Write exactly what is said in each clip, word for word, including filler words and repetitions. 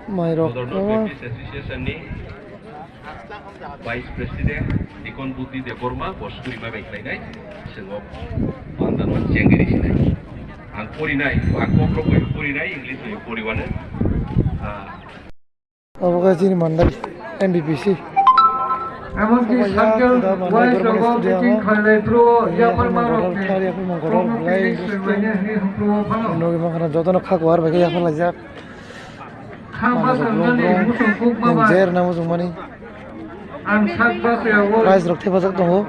Mairok Northern Baptist Association ni Vice President Deacon Buddhi Debbarma bo suri bai bai khlainai, chwng o mandan man chengri sinai. Ang porinai, ang kok rok bai porinai, English bai poriwano. Ah, Obo khe chini mandai M B P C. Emonki circle wise rogo meeting khlainai phuru yapharma rokni kok rok tini swrwnglainai hwnwi hwnphru o phano. Nogi mankha jotono kha kuar bai khe yapharlaijak. Kha basa wngnani muchung kukma bai. Jer na muchung mani. Ang sak basa yago. Prize rok thepajak tongo.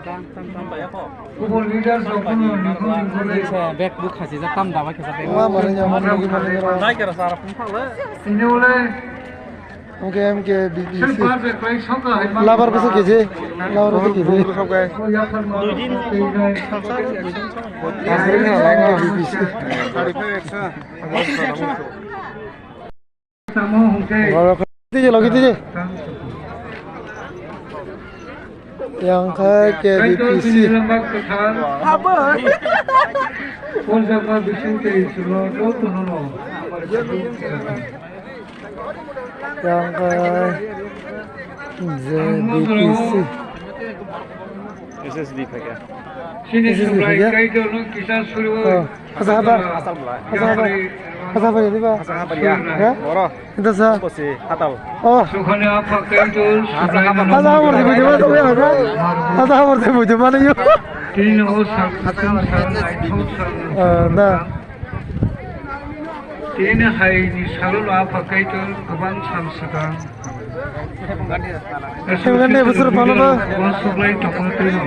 Kubun leaders rok phano ningkhung ningkhung lai. Bag buk khasi jak tam daba khe jak. Wa mani ya mani nogi mani. Nai kara sara phung thang le. Tini ulai. Oke, M K B P C. Labar bwsa keje. Labar bwsa keje. Tije, logi tije. Yang khe K B P C. Yang khe J B P C. S S B phaikha. Sini S S B Subrai phaikha? Kaitor no kisa suriwo. Oh, hasa haba. Hasa haba. Hasa haba ni ba? Hasa haba ya. Ha? Oro. Ito sa. Kosi hatal. Oh. Sukhani apa Kaitor Subrai no. Hasa haba ni ba? Hasa haba ni ba? Tini o sak khatam sa nai thok sa. Ah, na. Tini hai ni salo no apa Kaitor kwbang sal swkang. Hemgani bwswk phano ba. Bo suklai tongma twi no.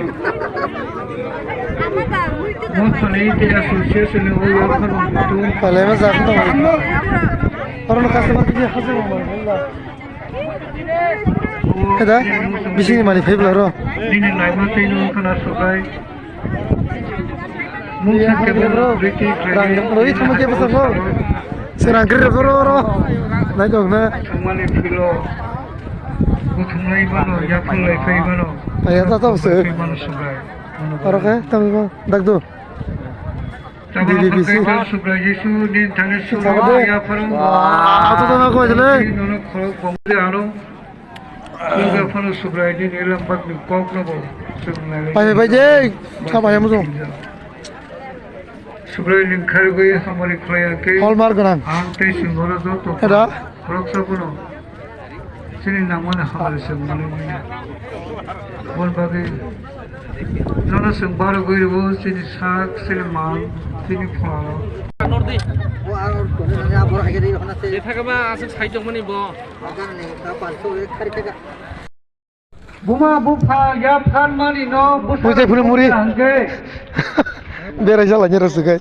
Bo thani tei association ni o yaphar no muitu. Palai ma jak tong. Oro no customer kisi hasil mo. Heda, bising ni mani phai bla ro. Nini laima tei no khana suklai. Mungsa kebo bro, riti khlai rang roi thamo kebo sa bro. Serang kri ro ro ro. Nai dong na. Thangmani philo. Buthumlai mano, yaphulai phai mano. Aya ta ta se. Phai mano Subrai. Aro khe tamo ba dak do. Tabang D D B C. Phai mano Subrai Jisu, nin thani Subrai Sabade. Yapharo. Wah, ato to na ko jale. Nono khorok bongde aro. Phano Subrai ni nilam bak ni kok no bo. Pai, pai, je, kha pai, muso. Subrai ni khargwi hamari khlaiya khe. Hallmark gwnang. Ang tei singoro joto. Era? Khoroksa bono. Chini nangmani hamari se mani mani. Bon bagwi. Nono sing baro gwi bo chini sak, chini mang, chini phalo. Bo aro kono na bor hage dei khona se. Ethakaba asuk saijok mani bo. Buma bupha yapharmani no bwsai phuru muri. Berai jala nyera sugai.